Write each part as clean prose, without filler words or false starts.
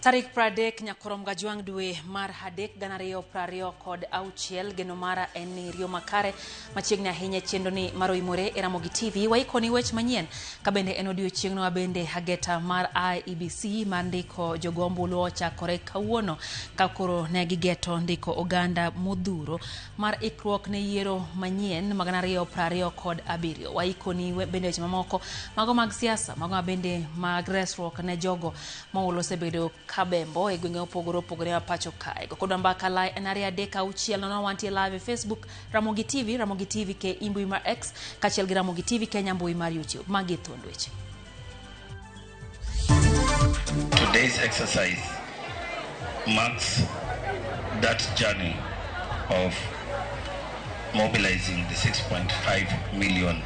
Tarik 30 nyakorom gajwang' dwe mar adek 2026 geno mara en ni riyo makare machiegni ahinya chenro ni mar oimore e Ramogi TV waikoni wech manyien ka bende en odiochieng'no ma bende ageta mar IEBC mar ndiko jogo ombulu ochakore kawuono ka koro ne gigeto ndiko oganda modhuro mar ikruok ne yiero manyien mag 2027. Waikoni bende weche mamoko mago mag siasa mago ma bende mag resruok ne jogo maolo osebedo kabembo e gwenge mopogore opogore ma pacho kae. Go kodwa mbaka lai en 2 3 6 0 wantie live e Facebook Ramogi TV, Ramogi TV ke mbui mar X kaachiel gi Ramogi TV Kenya mbui mar YouTube. Magi e thuond weche. Today's exercise marks that journey of mobilizing the 6.5 million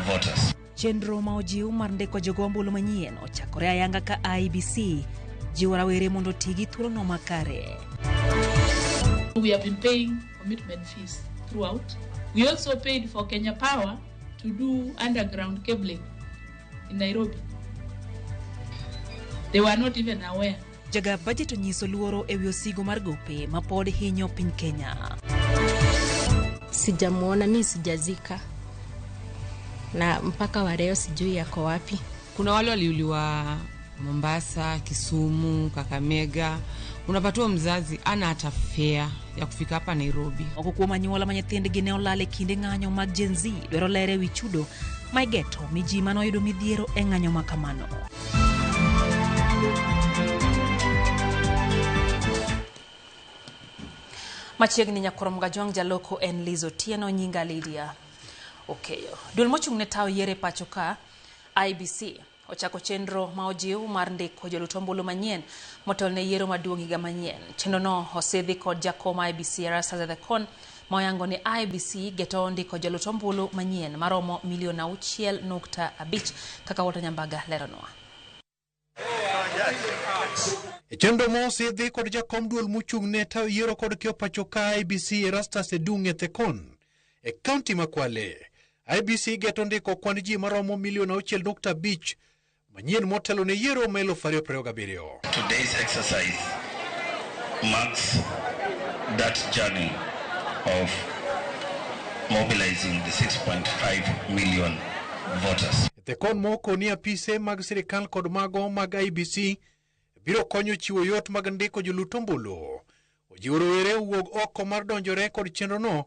voters. Chenro ma ojiw mar ndiko jogo ombulu manyien ochakore ayanga ka IEBC jiwo rawere mondo oti gi thuolono makare. We have been paying commitment fees throughout. We also paid for Kenya Power to do underground cabling in Nairobi. They were not even aware. Jaga budget onyiso luoro ewi osigo mar gope ma pod hinyo piny Kenya. Sijamuona, mi sijazika na mpaka wa leo sijui yako wapi. Kuna wale waliuliwa Mombasa, Kisumu, Kakamega. Unapatiwa mzazi ana hata fare ya kufika hapa Nairobi. Moko kuom anyuola ma nyithindgi ne olal e kinde ng'anyo mag Gen Z dwaro ler ewi chudo ma igeto mi ji manoyudo midhiero e ng'anyo ma kamano. Machiegni nyakorom Gajwang' jaloko en Liz Otieno, nyinga Lydia Okeyo. Duol mochung' ne tayo yiero e pacho ka IEBC ochako chenro ma ojiw mar ndiko jolut ombulu manyien motelo ne yiero maduong' higa manyien. Chenro no osidhi kod jakom IEBC Erastus Ethekon ma oyango ni IEBC geto ndiko jolut ombulu manyien maromo milion 6.5 kaka Walter Nyambaga leronwa. E chenro ma osidhi kod jakom duol mochung' ne tayo yiero kod kio pacho ka IEBC Erastus Edung' Ethekon e kaunti ma Kwale. IEBC geto ndiko kwan ji maromo milion 6.5 manyien motelo ne yiero ma 2027. Today's exercise marks that journey of mobilizing the 6.5 million voters. Ethekon moko ni apise mag sirikal kod mago mag IEBC biro konyo chiwo yot mag ndiko jolut ombulu. Ojiwo rowere owuog oko mar donjore kod chenrono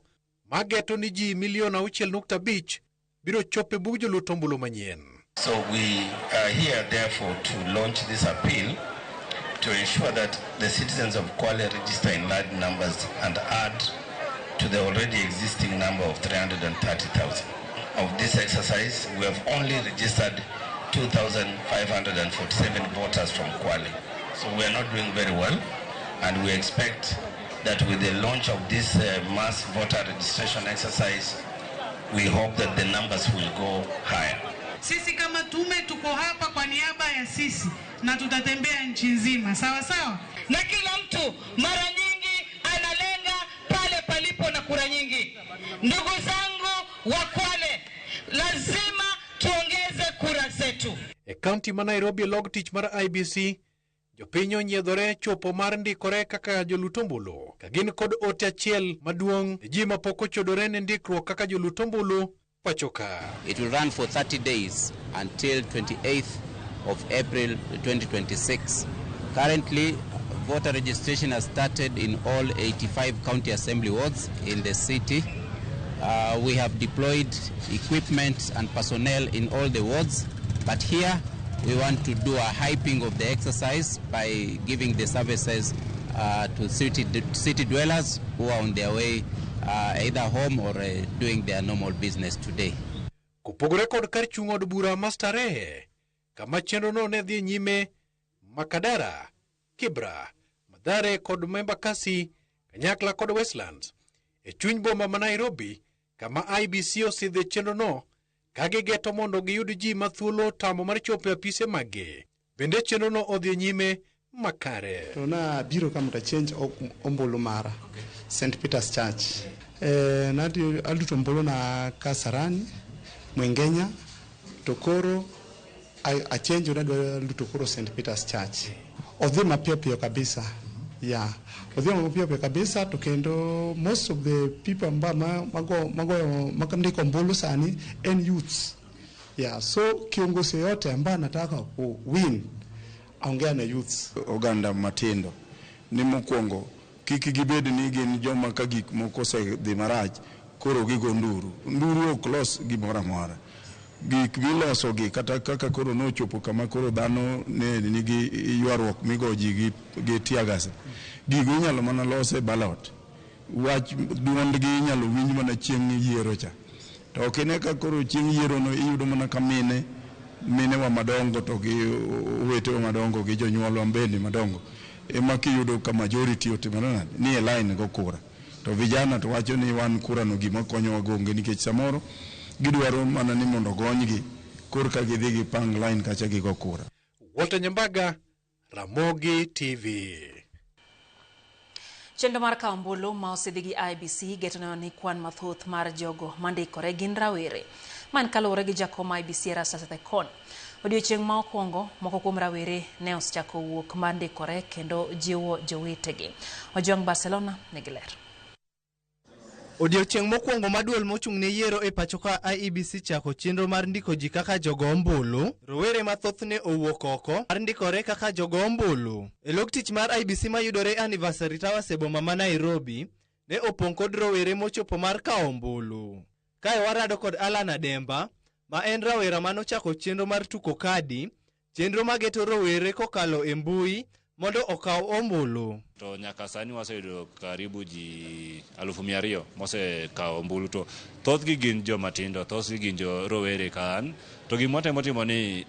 mageto ni ji milion 6.5 biro chopo e bug jolut ombulu manyien. So we are here therefore to launch this appeal to ensure that the citizens of Kwale register in large numbers and add to the already existing number of 330,000. Of this exercise, we have only registered 2,547 voters from Kwale. So we are not doing very well, and we expect that with the launch of this mass voter registration exercise, we hope that the numbers will go higher. Sisi kama tume tuko hapa kwa niaba ya sisi na tutatembea nchi nzima, sawa sawa? Na kila mtu mara nyingi analenga pale palipo na kura nyingi. Ndugu zangu wa Kwale, lazima tuongeze kura zetu. E kaunti ma Nairobi log tich mar IEBC, jopiny onyiedhore chopo mar ndikore kaka jolut ombulu ka gin kod ote achiel maduong' ne ji mapok ochodore ne ndikruok kaka jolut ombulu pacho ka. It will run for 30 days until 28th of April 2026. Currently, voter registration has started in all 85 county assembly wards in the city. We have deployed equipment and personnel in all the wards, but here we want to do a hyping of the exercise by giving the services to city dwellers who are on their way either home or doing their normal business today. Kopogore kod kar chung' od bura ma Starehe, kama chenrono ne dhi nyime, Makadara, Kibra, Mathare kod Embakasi, kanyakla kod Westlands, e chuny boma ma Nairobi, kama IEBC osidhe chenrono ka gigeto mondo giyud ji mathuolo tamo mar chopo e apise maggi. Bende chenrono odhi nyime makare. To na biro ka mondo achange ombulu mara, St. Peter's Church. Nadhi aluto ombulu na Kasarani, Mwengenya, to koro achenjo nadwa luto koro St. Peter's Church. Odhi mapiyo piyo kabisa. Yeah. Odhi mapiyo piyo kabisa to kendo most of the people mago mago makandiko ombulu sani en youths. Yeah, so kiongozi yote ambaye anataka ku win aongea na youths. Oganda matindo ni mokwongo kik gibed ni gin joma ka gik moko osedhi marach koro gigo nduru. Nduru ok los gimoro amora. Gik miloso gi kata kaka koro nochopo kama koro dhano ne nigi ywaruok migo ji gi tear gas. Gigo inyalo mana los e ballot. Wach duondgi inyalo winj mana chieng' yiero cha. To ok ine ka koro chieng' yiero no iyudo mana ka mine minewa madongo to gi owetewa madongo gi jonyuolwa bende madongo ema kiyudo ka majority otimore nade ni e line go kura. To vijana to wacho ni wan kura no gima konyowa go onge nikech samoro gidwaro mana ni mondo ogonygi korka gidhi gipang line kacha gigo kura. Walter Nyambaga, Ramogi TV. Chenro mar kawo ombulu ma osidhi gi IEBC geto neno ni kwan mathoth mar jogo mandikore gin rawere. Man kaluwore gi jakom IEBC Erastus Ethekon. Odiochieng' ma okwongo, moko kuom rawere ne osechako wuok mar ndikore kendo jiwo jowetegi. Ojwang Barcelona nigi ler. Odiochieng' mokwongo ma duol mochung' ne yiero e pacho ka IEBC chako chenro mar ndiko ji kaka jogo ombulu, rowere mathoth ne owuok oko mar ndikore kaka jogo ombulu. E log tich mar IEBC mayudore Anniversary Towers e boma ma Nairobi, ne opong' kod rowere mochopo mar kawo ombulu. Kae warado kod Alan Ademba, ma en rawera manochako chenro mar tuko kadi, chenro mageto rowere kokalo e mbui mondo okaw ombulu. To nyaka sani waseyudo karibu ji 200,000 mosekawo ombulu, to thothgi gin joma tindo, thothgi gin jo rowere ka an. To gima watemo timo ni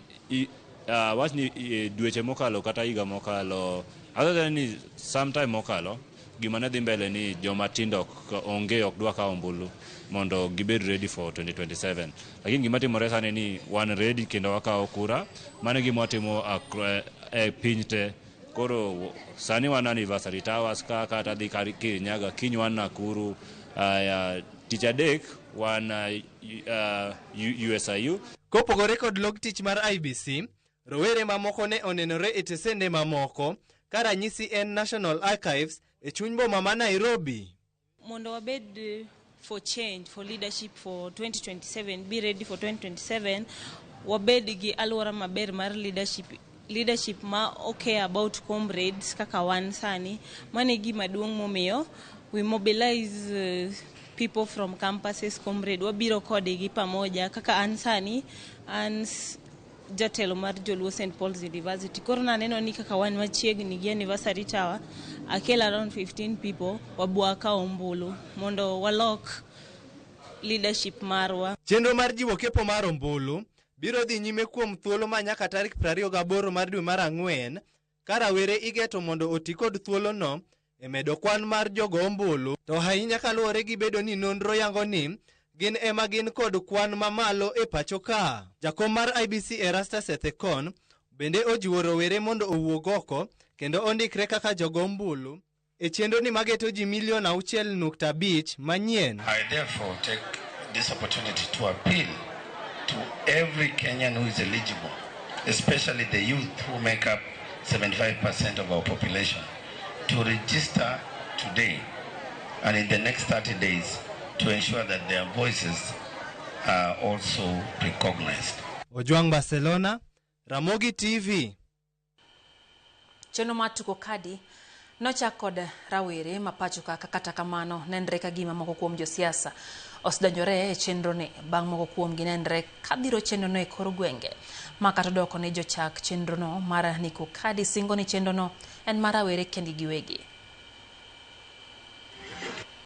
wach ni dweche mokalo kata higa mokalo, other than ni sometime mokalo, gima ne dhi mbele ni joma tindo onge ok dwa kawo ombulu mondo gibed ready for 2027. Lakini gima timore sani ni wan ready kendo wakawo kura, mano e gima watimo e piny te. Koro sani wan Anniversary Towers ka kata dhi Kirinyaga, kiny wan Nakuru, tich adek wan USIU. Kopogore kod log tich mar IEBC, rowere mamoko ne onenore e tesende mamoko, ka ranyisi en National Archives e chuny boma ma Nairobi. Mondo wabed for change, for leadership for 2027, be ready for 2027, wabed gi alwora maber mar leadership, leadership ma okay about comrades kaka wan sani. Mano e gima duong' momiyo we mobilize people from campuses, comrade, wabiro kodgi pamoja. Kaka an sani, an jatelo mar Joluo St. Paul's University. Koro naneno ni kaka wan machiegni gi Anniversary Tower, akel around 15 people, wabwa kawo ombulu mondo walok leadership marwa. Chenro mar jiwo kepo mar ombulu biro dhi nyime kuom thuolo ma nyaka tarik 28 mar dwe mar ang'wen, ka rawere igeto mondo oti kod thuolono e medo kwan mar jogo ombulu, to ahinya kaluwore gi bedo ni nonro yango ni gin ema gin kod kwan mamalo e pacho ka. Jakom mar IEBC Erastus Ethekon bende ojiwo rowere mondo owuog oko kendo ondikre kaka jogo ombulu e chenro ni mageto ji milion 6.5 manyien. I therefore take this opportunity to appeal to every Kenyan who is eligible, especially the youth who make up 75% of our population, to register today and in the next 30 days to ensure that their voices are also recognized. Ojwang Barcelona, Ramogi TV. Chenro mar tuko kadi nochak kod rawere ma pacho ka, kata kamano nenre ka gima moko kuom josiasa osedonjore e chenro ni bang' moko kuomgi nenre ka dhiro chenro no e kor gwenge. Ma kata odoko ni jochak chenro no mar ndiko kadi singo ni chenro no en mar rawere kendgi giwegi.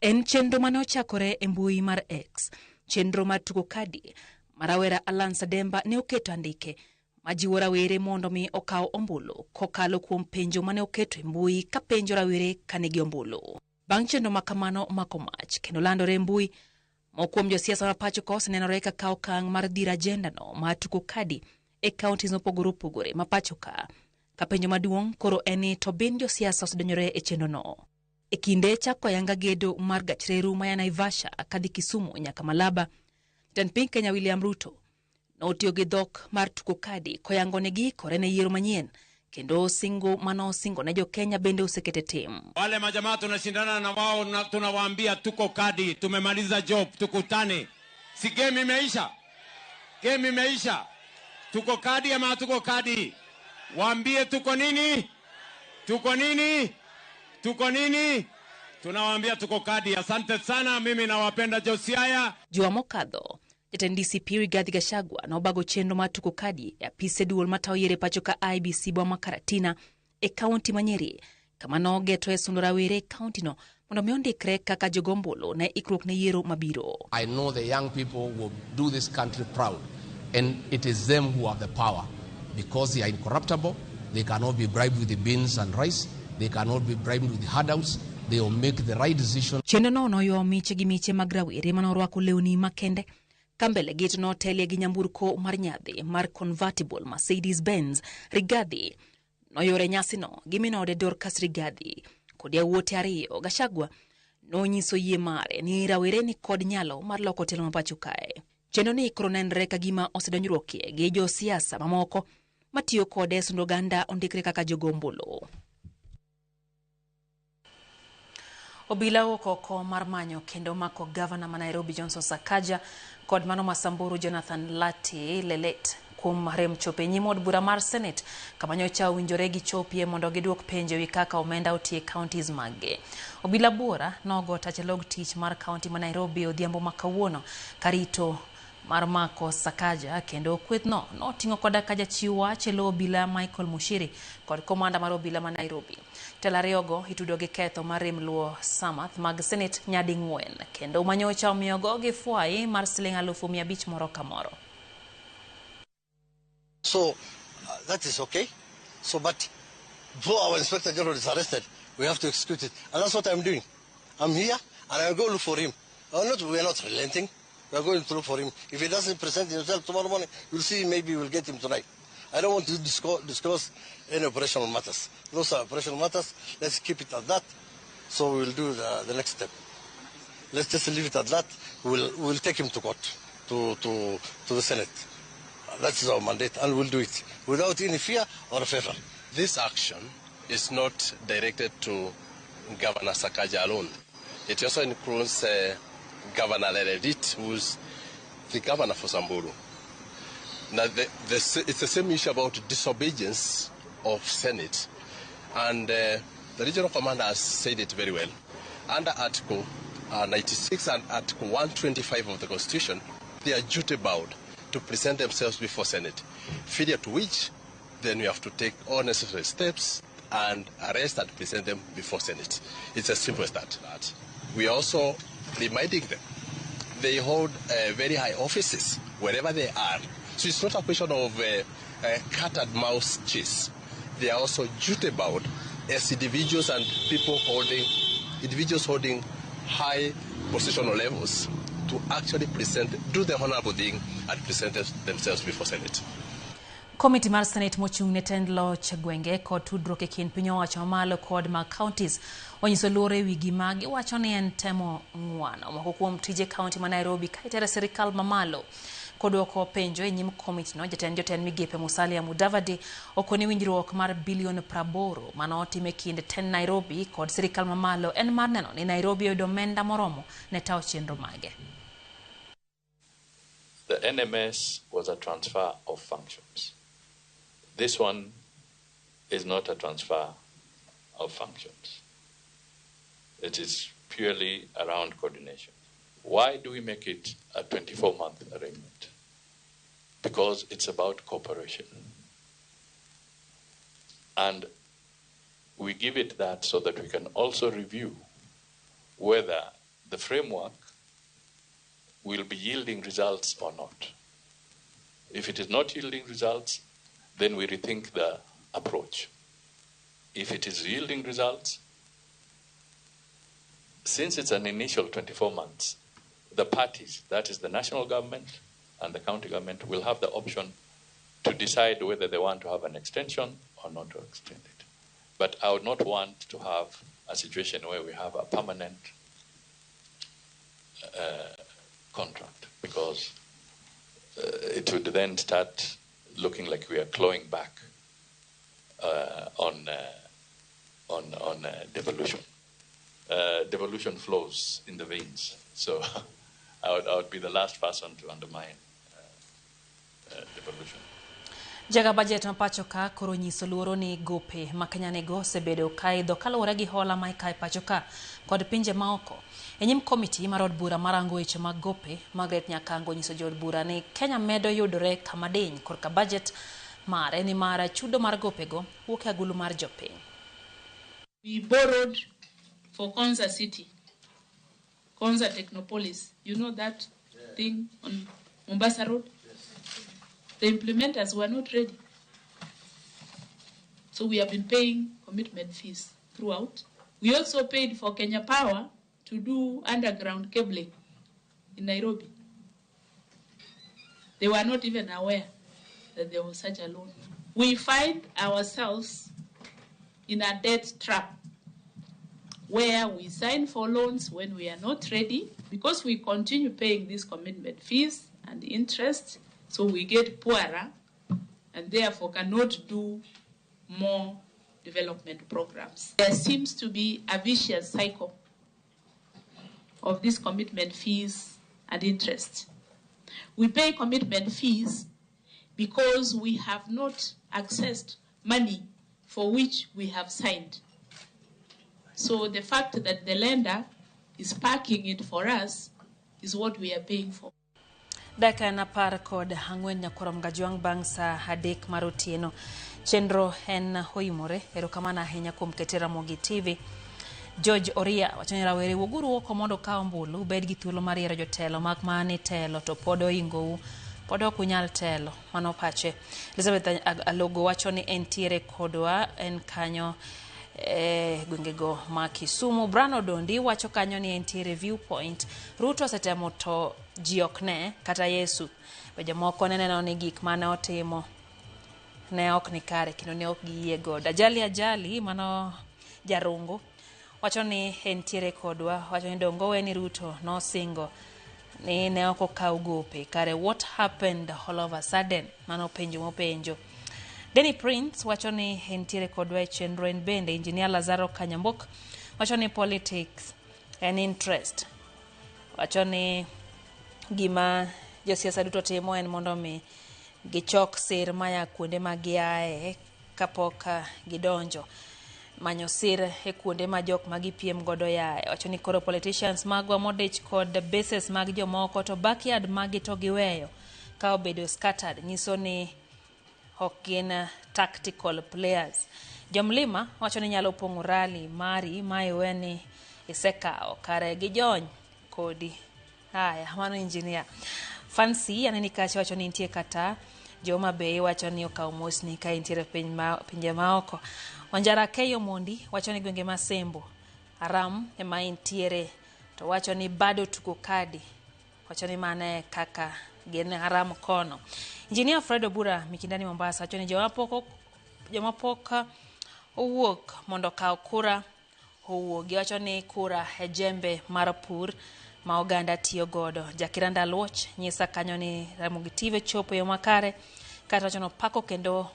En chenro mane ochakore e mbui mar X, chenro mar tugo kadi ma rawera Alan Sademba ne oketo andike majiwo rawere mondo mi okaw ombulu kokalo kuom penjo mane oketo e mbui ka penjo rawere ka nigi ombulu. Bang' chenro ma kamano mako mach kendo landore e mbui, moko kuom josiasa ma pacho ka osenenore ka kawo okang' mar dhiro ajenda no mar tugo kadi e counties mopogore opogore ma pacho ka. Ka penjo maduong' koro en ni to bin josiasa osedonjore e chenro no. E kinde chako ayanga gedo mar gach reru maya Naivasha kadhi Kisumu nyaka Malaba, jatend piny Kenya William Ruto notiyo gi dhok mar tugo kadi koyango ni giikore ne yiero manyien kendo singo manosingo ne jo-Kenya bende osekete tim. Wale majamaa tunashindana na wao na tunawaambia tuko kadi, tumemaliza job, tukutane. Si game imeisha? Game imeisha. Tuko kadi ama tuko kadi? Waambie tuko nini? Tuko nini? Tuko nini? Tunawaambia tuko kadi. Asante sana, mimi nawapenda Josiah. Juma mokadho, jatend DCP Rigathi Gachagua nobago chenro mar tuko kadi e apise duol matayo yiero e pacho ka IEBC boma ma Karatina e kaunti ma Nyeri, kama nogeto e sundo rawere e kauntino mondo mi ondikre kaka jogo ombulu ne ikruok ne yiero mabiro. I know the young people will do this country proud, and it is them who have the power because they are incorruptible. They cannot be bribed with the beans and rice. They cannot be bribed with the handouts. They will make the right decision. Chenro no noywayo miche gi miche mag rawere manorwako lewni makende ka mbelegi to notelie gi nyamburko mar nyadhi mar convertible Mercedes Benz. Rigathi noyore nyasino gi minode Dorcas Rigathi kod yawuote ariyo. Gachagua nonyiso yie mare ni rawere ni kod nyalo mar loko telo ma pacho kae. Chenro ni koro nenre ka gima osedonjruokie gi josiasa mamoko matiyo kode e sundo oganda ondikre kaka jogo ombulu. Obila owuok oko mar manyo kendo mako gavana ma Nairobi Johnson Sakaja kod mano ma Samburu Jonathan Lati Lelet kuom rem chopo e nyim od bura mar Senate kama nyocha owinjore gichopie mondo giduok penjo ewi kaka omenda otiyo e counties maggi. Obila buora nogo tach e log tich mar kaunti ma Nairobi odhiambo ma kawuono karito mar mako Sakaja, kendo kwethno noting'o koda ka jachiw wach e lo obila Michael Mushiri kod komanda mar obila ma Nairobi. Telo ariyogo itudo gi ketho mar rem luwo samath mag Senate nyading'wen kendo manyocha omiyogo gi fwai mar siling 500,000 moro ka moro. So that is okay. So but before our Inspector General is arrested, we have to execute it. And that's what I'm doing. I'm here and I'll go look for him. We are not relenting. We are going to look for him. If he doesn't present himself tomorrow morning, we'll see, maybe we'll get him tonight. I don't want to disclose any operational matters. Those are operational matters. Let's keep it at that. So we'll do the next step. Let's just leave it at that. We'll take him to court, to the Senate. That is our mandate, and we'll do it without any fear or favor. This action is not directed to Governor Sakaja alone. It also includes Governor Leredit, who's the governor for Samburu. Now, it's the same issue about disobedience of Senate, and the regional commander has said it very well. Under Article 96 and Article 125 of the Constitution, they are duty-bound to present themselves before Senate, failure to which, then we have to take all necessary steps and arrest and present them before Senate. It's as simple as that. We are also reminding them they hold very high offices wherever they are. So it's not a question of cat and mouse chase. They are also duty-bound as individuals and people holding, individuals holding high positional levels to actually present, do the honorable thing and present themselves before Senate. Komiti mar Senate mochung' ne tend loch gwenge kod tudruok e kind piny owacho mamalo kod mag counties onyiso luoro ewi gima giwacho ni en temo ng'wano moko kuom tije kaunti ma Nairobi ka itere sirikal mamalo. Kodwoko penjo e nyim komitino, jatend jotend migepe Musalia Mudavadi okoni winjruok mar bilion 80 manotim e kind tend Nairobi kod sirikal mamalo en mar neno ni Nairobi oyudo omenda moromo ne tayo chenro mage. The NMS was a transfer of functions. This one is not a transfer of functions. It is purely around coordination. Why do we make it a 24-month arrangement? Because it's about cooperation. And we give it that so that we can also review whether the framework will be yielding results or not. If it is not yielding results, then we rethink the approach. If it is yielding results, since it's an initial 24 months, the parties, that is the national government and the county government, will have the option to decide whether they want to have an extension or not to extend it. But I would not want to have a situation where we have a permanent contract, because it would then start looking like we are clawing back on devolution. Devolution flows in the veins, so I would be the last person to undermine devolution. Jaga budget ma pacho ka koro nyiso luoro ni gope ma Kenya nigo osebedo kaidho kaluwore gi hola ma ikawo e pacho ka kod pinje maoko. E nyim komiti mar od bura marango weche mag gope, Margaret Nyakango nyiso jood bura ni Kenya medo yudore kama diny korka budget mare nimar chudo mar gopego wuok e agulu mar jopiny. We borrowed for Konza City, Konza Technopolis. You know that thing on Mombasa Road? The implementers were not ready. So we have been paying commitment fees throughout. We also paid for Kenya Power to do underground cabling in Nairobi. They were not even aware that there was such a loan. We find ourselves in a debt trap where we sign for loans when we are not ready, because we continue paying these commitment fees and interest, so we get poorer and therefore cannot do more development programs. There seems to be a vicious cycle of these commitment fees and interest. We pay commitment fees because we have not accessed money for which we have signed. So the fact that the lender is parking it for us is what we are paying for. Dakika en 14 nyakoro Mgajwang' bang' saa 3 mar otieno. Chenro en oimore. Erokamano ahinya kuom kete Ramogi TV. George Oria wacho ni rawere wuoguru oko mondo okaw ombulu, ubed gi thuolo mar yiero jotelo mak mana ni telo to pod oingou, pod ok unyal telo. Mano pache. Elizabeth Alogo wacho ni entiere kodwa en kanyo gwengego ma Kisumu. Brano Dondi wacho kanyo ni entiere Viewpoint. Ruto osetemo to ji ok ne kata Yesu. Be jomoko ne neno ni gik mane otimo ne ok ni kare kendo ne ok giyie godo. Ajali Ajali mano Jarungu wacho ni entiere kodwa, wacho ni dongo we ni Ruto nosingo ni ne ok okaw gope. Kare what happened all of a sudden? Mano penjo mopenjo. Danny Prince wacho ni entiere kodwa e chenro en bende. Engineer Lazaro Kanyambok wacho ni politics en interest. Wacho ni gima josiasa duto timo en mondo mi gichok sir maya kuonde ma giae kapok gidonjo manyo sir e kuonde ma jok ma gipiem godo yae. Wacho ni koro politicians magwa modich kod bases mag jomoko to backyard magi to giweyo ka obedo scattered, nyiso ni ok gin tactical players. Jomlima wacho ni nyalo pong'o rally mari ma iwe ni isekawo kare gijony kodi. Haya, mano engineer. Fancy aneni kacha wacho ni nitie kata Joma Bay wacho ni okawo mosni ka intiere pinje maoko. Wanjara Keyo Mondi wacho ni gwenge ma Sembo Aram ema intiere, to wacho ni bado tuko kadi. Wacho ni mane kaka gin Aram kono. Engineer Fred Obura Mikindani Mombasa wacho ni joma pok owuok mondo okaw kura owuogi. Wacho ni kura e jembe mar pur ma oganda tiyo godo. Jakiranda Luoch nyisa kanyo ni Ramogi TV chopo yo makare, kata wacho no pako kendo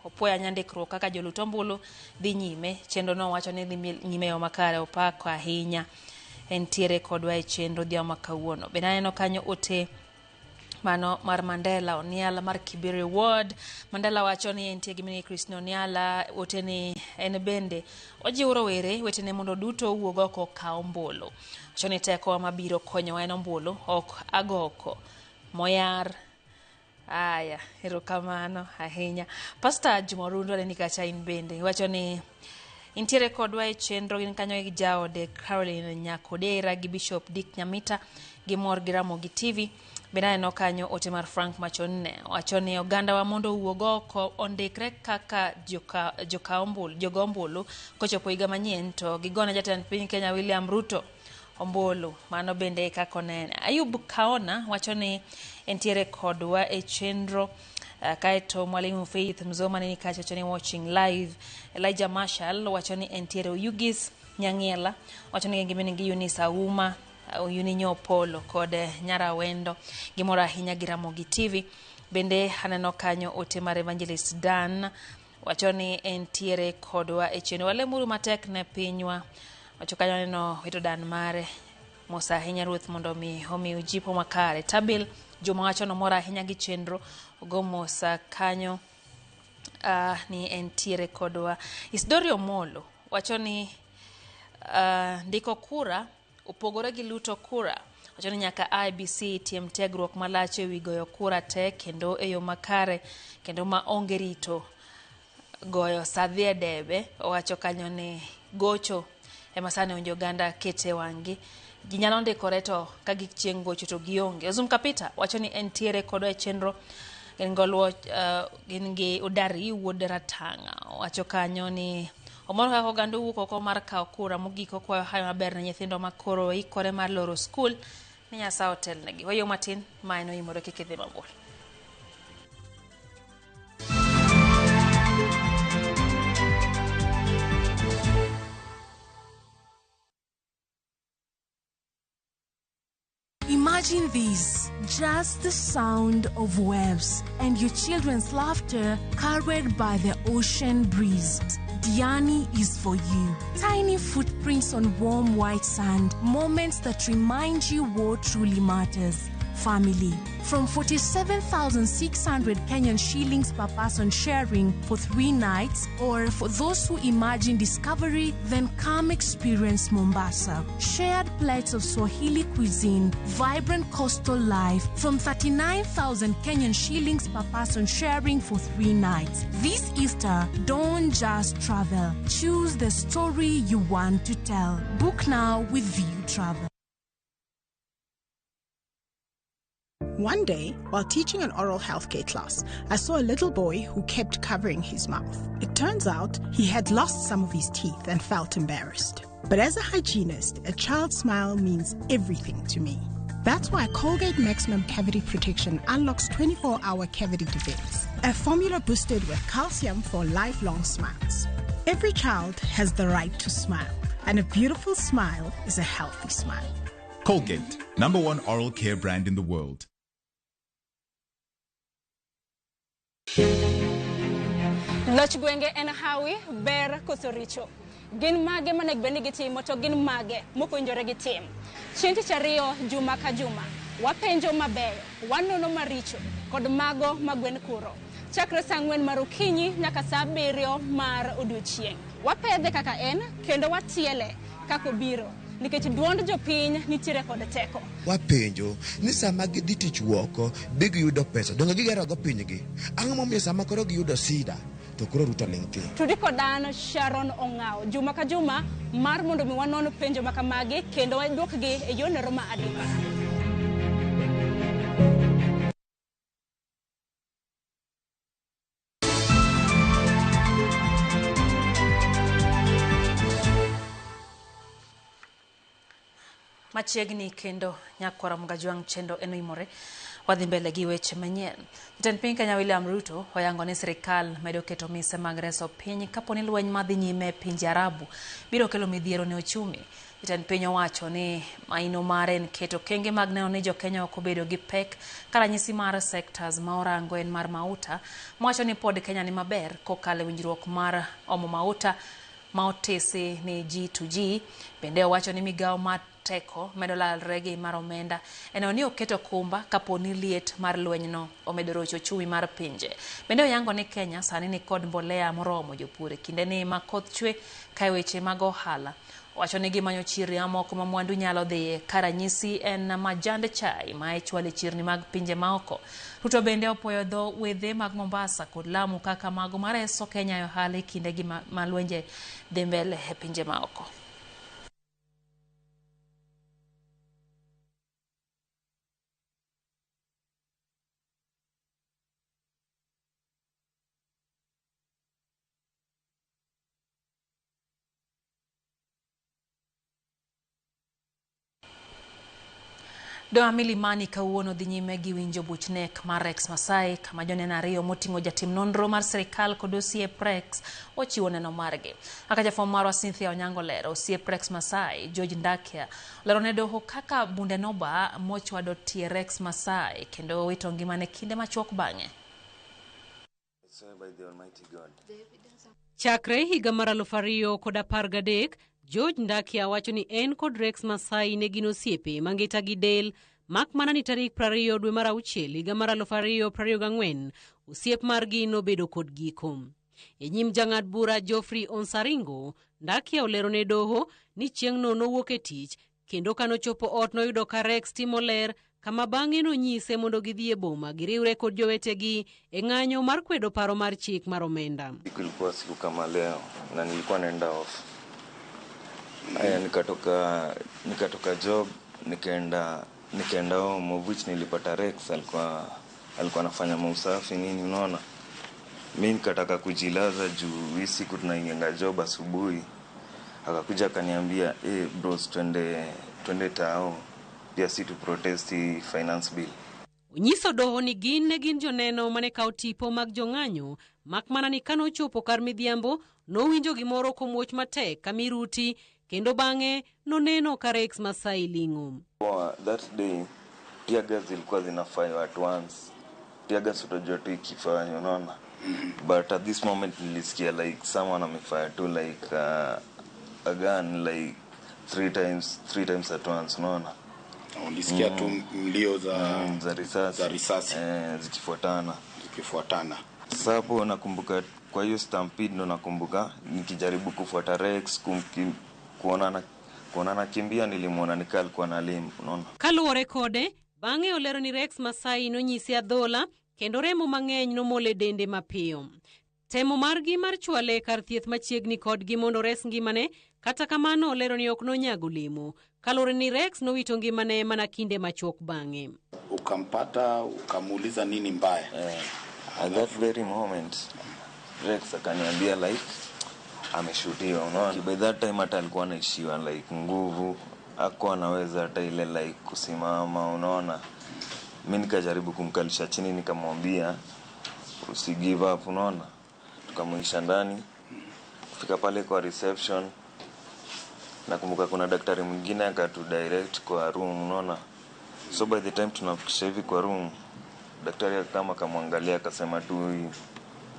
opuoyo nyandikruok kaka jolut ombulu dhi nyime. Chenro no wacho ni dhi nyime yo makare, opako ahinya. Entiere kodwa e chenro dhiambo ma kawuono. Bende aneno kanyo ote mano mar Mandela Oniala mar Kibiri Ward. Mandela wacho ni entie gi Minnie Christine Oniala, ote ni en bende ojiwo rowere wetene mondo duto owuog oko okaw ombulu. Wacho ni teko mabiro konyowa en ombulu, ok agoko moyar. Aya, erokamano ahinya. Pastor Juma Orundo aneni kacha in bende. Wacho ni intiere kodwa e chenro gin kanyo gi jaode Caroline Nyakodera gi Bishop Dick Nyamita gimor gi Ramogi TV. Bende aneno kanyo ote mar Frank Machonne wacho ni oganda wa mondo owuog oko ondikre kaka jogo ombulu kochopo higa manyien to gigone jatend piny Kenya William Ruto ombulu. Mano bende kaka onene. Ayub Kaona wacho ni entiere kodwa e chenro. Kaeto Mwalimu Faith Mzoma nini kacha wacho ni watching live. Elijah Marshall wacho ni entiere. Oyugis Nyangiela wacho ni gimini gi Eunice Auma, Oyuni Nyopolo kod Nyara Wendo gimoro ahinya gi Ramogi TV. Bende aneno kanyo ote mar Evangelist Dan Wacho ni entiere kodwa e chenro. Walemuru matek ne pinywa. Wacho kanyo neno wito dan mare. Mos ahinya ruoth mondo mi omiu jipo makare. Tabil Juma wacho nomor ahinya gi chenro. Ogo mosa kanyo ni entiere kodwa. Isdorio Molo wacho ni ndiko kura opogore gi luto kura. Wacho ni nyaka IEBC tiem tiegruok malach ewi goyo kura te kendo e yo makare kendo ma onge rito goyo sadhi e debe. Owacho kanyo ni gocho ema sani owinjo oganda kete wang'gi. Ji nyalo ndikore to ka gik chieng' gocho to gionge. Ozum Kapita wacho ni entiere kodwa e chenro. Gin gi Udari wuod Ratanga. Owacho kanyo ni omor kaka oganda owuok oko mar kawo kura mogik okwayo hawi maber ne nyithindo ma koro ikore mar loro skul ni Nyasaye otelnegi. Wayo matin ma en oimore kik idhi mabor. Imagine this, just the sound of waves and your children's laughter carried by the ocean breeze. Diani is for you. Tiny footprints on warm white sand, moments that remind you what truly matters. Family. From 47,600 Kenyan shillings per person sharing for 3 nights, or for those who imagine discovery, then come experience Mombasa. Shared plates of Swahili cuisine, vibrant coastal life, from 39,000 Kenyan shillings per person sharing for 3 nights. This Easter, don't just travel. Choose the story you want to tell. Book now with View Travel. One day, while teaching an oral healthcare class, I saw a little boy who kept covering his mouth. It turns out he had lost some of his teeth and felt embarrassed. But as a hygienist, a child's smile means everything to me. That's why Colgate Maximum Cavity Protection unlocks 24-hour cavity defense, a formula boosted with calcium for lifelong smiles. Every child has the right to smile, and a beautiful smile is a healthy smile. Colgate, #1 oral care brand in the world. Loch gwenge en hawi, ber koso richo. Gin mage monego bed ni gitimo to gin mage mokowinjore gitim. Chieng' tich ariyo juma ka juma, wapenjo mabeyo, wanono maricho kod mago ma gwen kuro. Chakre saa 4 mar okinyi nyaka saa 7 mar odiochieng'. Wapedhe kaka en kendo watiele kaka obiro. Nikech duond jopiny nitiere kod teko. Wapenjo ni sama gidhi tich woko be giyudo pesa, donge gigerogo pinygi? Ang'o momiyo sama koro giyudo sida to koro Ruto ling' thi? Tudi kod an Sharon Ong'awo juma ka juma mar mondo mi wanon penjo ma kamagi kendo waduokgi e yorno ma adimba. Machiegni kendo nyakwara Mgajwang' chendo en oimore. Wadhi mbele gi weche manyien. Jatend piny Kenya William Ruto oyango ni sirikal medo keto mise mag reso piny kapo ni lweny madhi nyime e pinje Arabu biro kelo midhiero ne ochumi. Jatend piny owacho ni maino mare en keto okenge mag neno ni jokenya ok obedo gi pek ka ranyisi mar sectors ma orango en mar mauta, mowacho ni pod Kenya ni maber kokalo e winjruok mar omo mauta ma otisi ni G2G. Bende owacho ni migawo mar teko medo lalre gi mar omenda eno ni oketo kumba kapo ni liet mar lwenyno omedo rocho ochumi mar pinje. Bende oyango ni Kenya sani ni kod mbolea moromo jopur e kinde ni ma koth chwe ka weche mag ohala. Owacho ni gimanyo chirni mamoko ma mwandu nyalo dhiye ka ranyisi en majand chai ma ichwalo e chirni mag pinje maoko. Ruto bende opuoyo dho wedhe mag Mombasa kod Lamu kaka mago mareso Kenya e ohala e kindegi ma lwenje dhi mbele e pinje maoko. Doho Milimani kawuono dhi nyime gi winjo buch nek mar Rex Masai kama joneno ariyo moting'o jatim nonro mar sirikal kod osiep Rex ochiwo neno margi. Kaka jafwambo marwa Cynthia Onyango lero, osiep Rex Masai George Ndakia olero ne doho kaka bunde noba mochwado tie Rex Masai kendo wito ngimane kinde machuok bang'e. Swear by the Almighty God. Chakre higa mar 2013, George Ndakia wacho ni en kod Rex Masai ne gin osiepe mangita gi del, mak mana ni tarik 20 dwe mar auchiel higa mar 2024, osiep margi nobedo kod giko. E nyim jang'ad bura Geoffrey Onsaringo, Ndakia olero ne doho ni chieng'no nowuok e tich kendo kanochopo ot noyudo ka Rex timo ler kama bang'e nonyise mondo gidhi e boma giriwre kod jowetegi e ng'anyo mar kwedo paro mar chik mar omenda. Siku ilikuwa siku kama leo na nilikuwa naenda off. Aya, nikatoka job nikaenda home, of which nilipata Rex alikuwa anafanya mausafi nini, unaona. Mi nikataka kujilaza juu hii siku tunaingianga job asubuhi. Akakuja akaniambia, "Hey bros, twende tao pia si tu protest hii finance bill." Onyiso doho ni gin ne gin joneno mane kawo tipo mag jong'anyo, mak mana ni kanochopo kar midhiambo nowinjo gimoro komuoch matek kamiruti kendo bang'e noneno ka Rex Masai ling'o. Poa, that day tear gas zilikuwa zinafire at once. Tear gas utajua tu ikifanya, unaona. But at this moment nilisikia like someone amefire tu like a gun like three times at once, unaona. Ulisikia tu mlio za za risasi, za risasi. Eh, zikifuatana. Zikifuatana. Sasa hapo nakumbuka kwa hiyo stampede ndo nakumbuka nikijaribu kufuata Rex kuona kimbia, nilimwona nikaa alikuwa na limp, unaona. Kaluwore kode, bang'e olero ni Rex Masai nonyise adhola kendo remo mang'eny nomol e dende mapiyo. Temo margi mar chwale kar thieth machiegni kodgi mondo ores ngimane, kata kamano olero ni ok nonyago lemo. Kaluwore ni Rex nowito ngimane mana kinde machuok bang'e. Ukampata ukamuuliza nini mbaya? Eh, at that very moment Rex akaniambia like ameshutiwa, unaona. By that time hata alikuwa anaishiwa like nguvu, hakuwa anaweza hata ile like kusimama, unaona. Mi nikajaribu kumkalisha chini, nikamwambia usi give up, unaona. Tukamwisha ndani, kufika pale kwa reception, nakumbuka kuna daktari mwingine akatu direct kwa room, unaona. So by the time tunafikisha hivi kwa room, daktari kama akamwangalia akasema tu huyu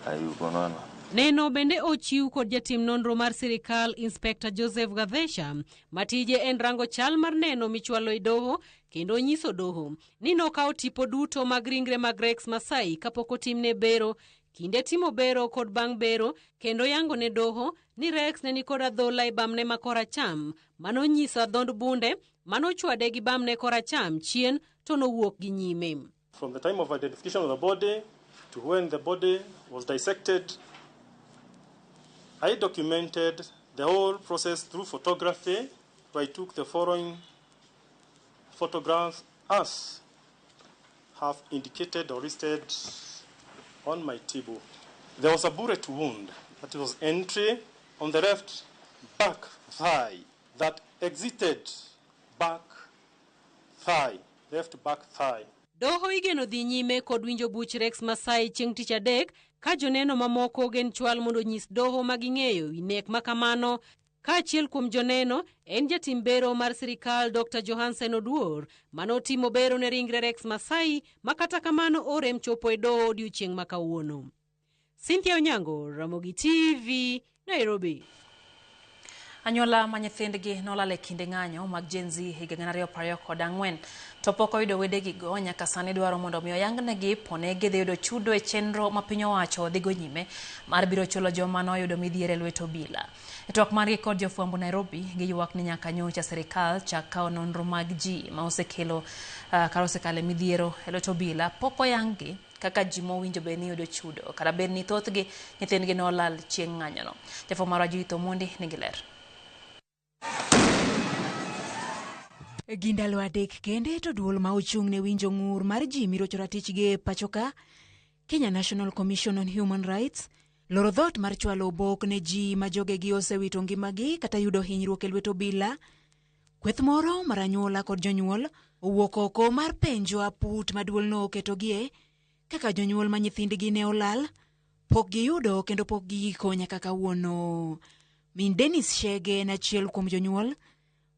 hayuko, unaona. Neno bende ochiw kod jatim nonro mar sirikal Inspector Joseph Gadhesha ma tije en rango chal mar neno michwalo e doho kendo onyiso doho ni nokawo tipo duto mag ringre mag Rex Masai kapok otimne bero, kinde timo bero kod bang' bero, kendo yango ne doho ni Rex ne nikod adhola e bamne ma koracham manonyiso adhond bunde manochwade gi bamne koracham chien to nowuok gi nyime. From the time of identification of the body to when the body was dissected, I documented the whole process through photography. I took the following photographs as have indicated or listed on my table. There was a bullet wound that was entry on the left back thigh that exited back thigh, left back thigh. Doho igeno dhi nyime kod winjo buch Rex Masai chieng' tich adek ka joneno mamoko ogen chwal mondo onyis doho ma ging'eyo wi nek ma kamano. Kaachiel kuom joneno en jatim bero mar sirikal Dr. Johansen Oduor manotimo bero ne ringre Rex Masai ma kata kamano orem chopo e doho odiochieng' ma kawuono. Cynthia Onyango, Ramogi TV, Nairobi. Anyuola ma nyithindgi nolal e kinde ng'anyo mag Gen Z higa 2024 to pok oyudo wedegigo nyaka sani dwaro mondo mi oyangnegi pone gidhi yudo chudo e chenro ma piny owacho dhigo nyime mar biro chulo joma noyudo midhiero e lwet obila. E twak margi kod jofwambo Nairobi, giywak ni nyaka nyocha sirikal chak kawo nonro mag ji ma osekelo kata osekalo e midhiero e lwet obila pok oyang-gi kaka ji mowinjo bed ni yudo chudo kata bed ni thothgi nyithindgi nolal chieng' ng'anyono. Jafwambo marwa Judith Omondi nigi ler. Gi ndalo 3 kende to duol ma ochung' ne winjo ng'ur mar ji mirocho ratichgi e pachoka, Kenya National Commission on Human Rights, loro dhoot mar chwalo obok ne ji ma jogegi osewito ngimagi kata yudo hinyruok e lwet obila. Kweth moro mar anyuola kod jonyuol owuok oko mar penjo aput ma duolno oketogie kaka jonyuol ma nyithindgi ne olal pok giyudo kendo pok giyiko nyaka kawuono. Min Dennis Shege en achiel kuom jonyuol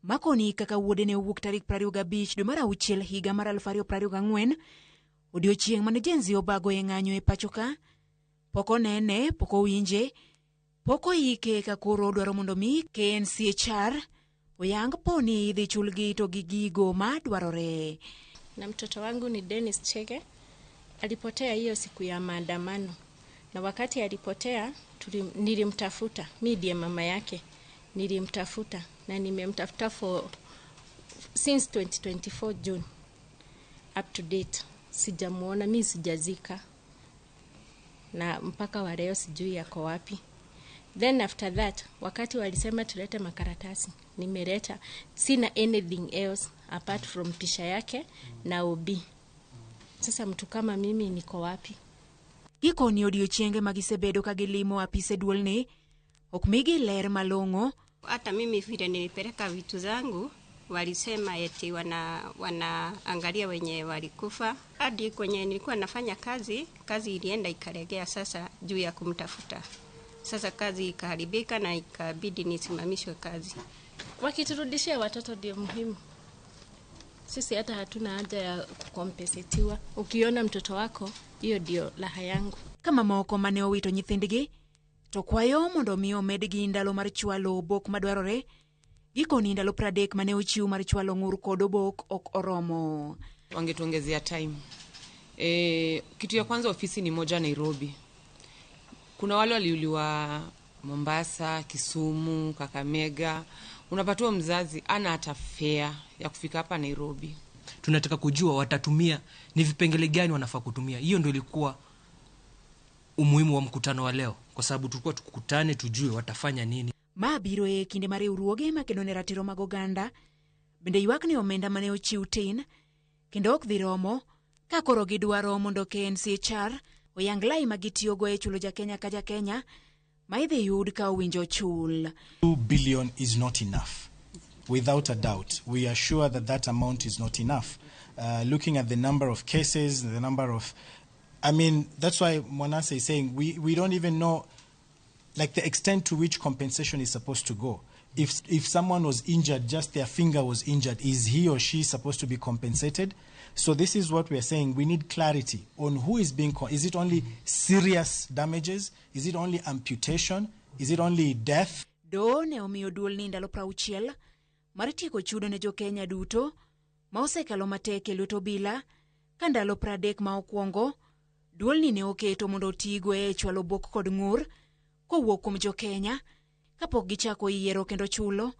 makoni kaka wuode ne owuok tarik 25 dwe mar auchiel higa mar 2024, odiochieng' mane Gen Z obago e ng'anyo e pacho ka, Pok onene, pok owinje, pok oike ka koro odwaro mondo mi KNCHR oyang po ni idhi chulgi to gi gigo ma dwarore. Na mtoto wangu ni Dennis Chege, alipotea hiyo siku ya maandamano, na wakati alipotea nilimtafuta, mi ndiye mama yake, nilimtafuta na nimemtafuta for since 2024 June up to date, sijamuona, mi sijazika na mpaka wa leo sijui yako wapi. Then after that, wakati walisema tulete makaratasi, nimeleta, sina anything else apart from pisha yake na OB. Sasa mtu kama mimi niko wapi? Gikoni odiochienge ma gisebedo ka gilimo apise duolni ok migi ler malong'o. Hata mimi vile nilipeleka vitu zangu walisema eti wanaangalia wenye walikufa. Hadi kwenye nilikuwa nafanya kazi, kazi ilienda ikalegea sasa juu ya kumtafuta. Sasa kazi ikaharibika na ikabidi nisimamishwe kazi. Wakiturudishia watoto ndio muhimu. Sisi hata hatuna haja ya kukompensetiwa. Ukiona mtoto wako, hiyo ndio raha yangu. Kama moko mane owito nyithindgi to kwayo mondo mi omedgi ndalo mar chwalo obok madwarore. Gikoni ndalo 30 mane ochiw mar chwalo ng'ur kod obok ok oromo. Wangetuongezea time. Kitu ya kwanza, ofisi ni moja Nairobi. Kuna wale waliuliwa Mombasa, Kisumu, Kakamega. Unapatiwa mzazi ana hata fare ya kufika hapa Nairobi. Tunataka kujua watatumia ni vipengele gani wanafaa kutumia. Hiyo ndio ilikuwa umuhimu wa mkutano wa leo, kwa sababu tulikuwa tukutane tujue watafanya nini. Ma biro e kinde mar riwruoge makedo ne ratiro mag oganda bende ywak ni omenda mane ochiw tin kendo ok dhi romo ka koro gidwaro mondo KNCHR oyang lai ma gitiyogo e chulo jakenya ka jakenya ma idhi yud ka owinjo chul. 2 billion is not enough. Without a doubt, we are sure that that amount is not enough. Looking at the number of cases, the number of... I mean, that's why Mwanase is saying we don't even know like the extent to which compensation is supposed to go. If someone was injured, just their finger was injured, is he or she supposed to be compensated? So this is what we are saying. We need clarity on who is being... Is it only serious damages? Is it only amputation? Is it only death? Do ne omiyo duol ni ndalo 60 mar tieko chudo ne jokenya duto ma osekalo matek e lwet obila ka ndalo 30 ma okwongo duolni ne oketo mondo otigo e chwalo obok kod ng'ur kowuok kuom jokenya kapok gichako yiero kendo chulo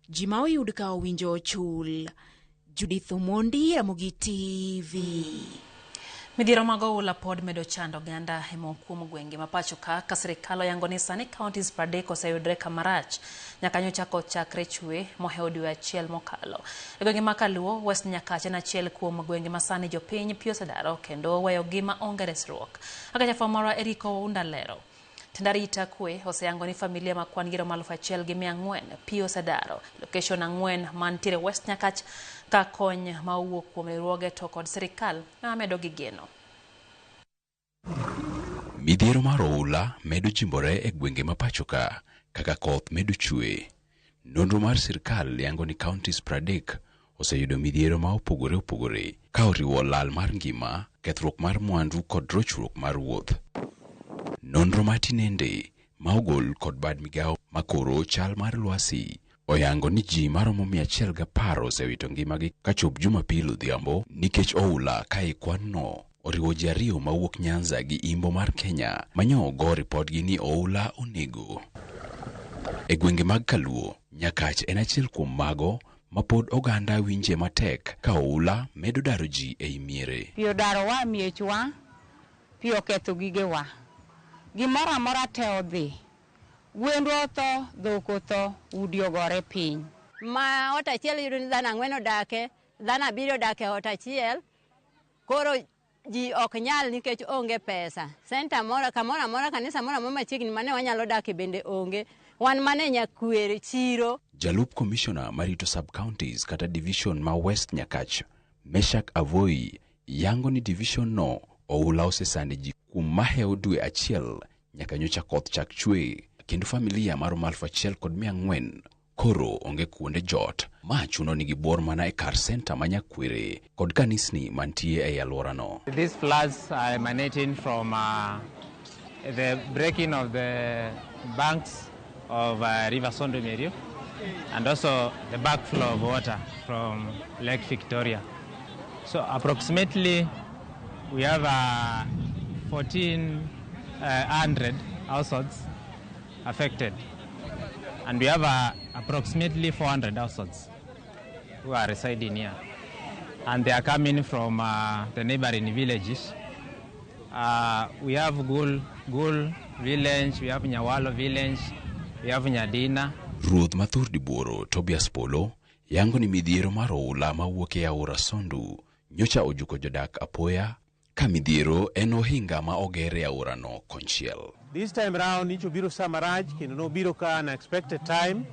ji ma oyud ka owinjo ochul. Judith Omondi, Ramogi TV. Midhiero mag oula pod medo chando oganda e moko kuom gwenge ma pacho ka sirikal oyango ni sani counties 30 oseyudre kamarach nyaka nyocha koth chakre chwe mohewo dwe achiel mokalo. E gwenge ma Kaluo, West Nyakach en achiel kuom gwenge ma sani jopiny pi osedaro kendo weyogi ma onge resruok. Kaka jafwambo marwa Eriko Undalero. Tend arita kwe oseyango ni familia ma kwan gi romo 1,400 pi osedaro. Location 4 mantiere West Nyakach ka kony ma owuok kuom riwruoge to kod sirikal ema medo gi geno. Midhiero mar oula medo jimbore e gwenge ma pacho ka kaka koth medo chwe. Nonro mar sirikal yango ni counties 30 oseyudo midhiero ma opogore opogore ka oriwo lal mar ngima, kethruok mar mwandu kod rochruok mar wuoth. Nonro matinende ma ogol kod bad migawo makoro chal mar lwasi oyango ni ji maromo 110 osewito ngimagi kachop Jumapil odhiambo nikech oula ka e kwan no oriwo ji 2 mawuok Nyanza gi Imbo mar Kenya manyo ogo ripodgi ni oula onego. E gwenge mag Kaluo, Nyakach en achiel kuom mago ma pod oganda winje matek ka oula medo daro ji ei miere. Pi odarowa miechwa, pi oketho gigewa. Gimoro amora te odhi. Gwendwa otho, dhok otho, udi ogore piny. Ma ot achiel yudo ni dhano 4 odake, dhano 7 odake e ot achiel. Koro ji ok nyal nikech onge pesa. Senta moro, kamoro amora, kanisa moro amora machiegni mane wanyalo dake bende onge. Wan mane Nyakwere chiro. Jalup komishona marito sub-counties kata division ma West Nyakach, Meshak Avoi, yango ni division no oula osesande ji kuom mahewo dwe achiel nyaka nyocha koth chak chwe kendo familia maromo 1,400 koro onge kuonde jot ma chuno ni gibuor mana e kar senta ma Nyakwere kod kanisni mantie ei alworano. These floods are emanating from the breaking of the banks of River Sondu Miriu and also the backflow of water from Lake Victoria. So approximately we have 1,400 households affected, and we have approximately 400 households who are residing here, and they are coming from the neighboring villages. We have Gul village, we have Nyawalo village, we have Nyadina. Ruoth Mathur Dibuoro Tobias Polo yango ni midhiero mar oula mawuok e aora Sondu nyocha ojuko jodak apoya ka midhiero en ohinga ma oger e aorano konchiel. This time round nyicho biro sa marach kendo nobiro ka unexpected time,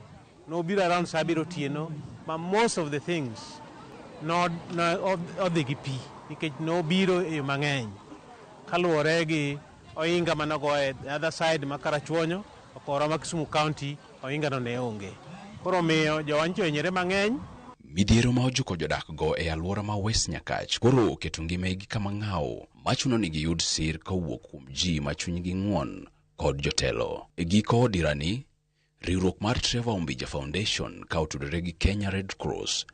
nobiro around sa abiriyo otieno, ma most of the things no odhi gi pi nikech nobiro e yo mang'eny kaluwore gi ohinga manogo e the other side ma Karachuonyo okora ma Kisumu County ohinga no ne onge. Koro omiyo jowa nyicho ohinyore mang'eny. Midhiero ma ojuko jodak go e alwora ma West Nyakach koro oketo ngimagi kama ng'aw machuno ni giyud sir kowuok kuom ji ma chunygi ng'won kod jotelo. E giko dirani, riwruok mar Trevor Ombija Foundation ka otudore gi Kenya Red Cross,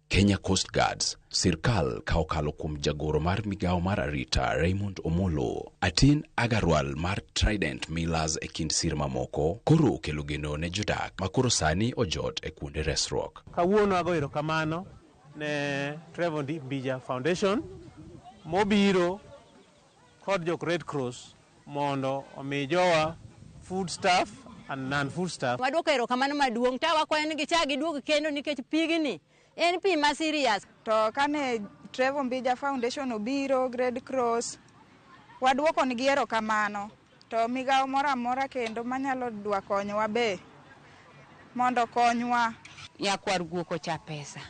Kenya Coast Guards, sirkal ka okalo kuom jagoro mar migawo mar arita Raymond Omolo, Atin Agarwal mar Trident Millers e kind sir mamoko, koro okelo geno ne jodak ma koro sani ojot e kuonde resruok. Kawuono ago erokamano ne Trevor Ombija Foundation mobiro kod jok Red Cross mondo omi jowa food staff and non-food staff. Waduoko erokamano maduong' ta wakwayo ni gichak giduog kendo nikech pigni en pi ma serious. To kane Trevor Ombija Foundation obiro, Red Cross, waduoko nigi erokamano. To migawo moro amora kendo manyalo dwa konyowa be mondo konywa. Nyakwar guok ocha pesa.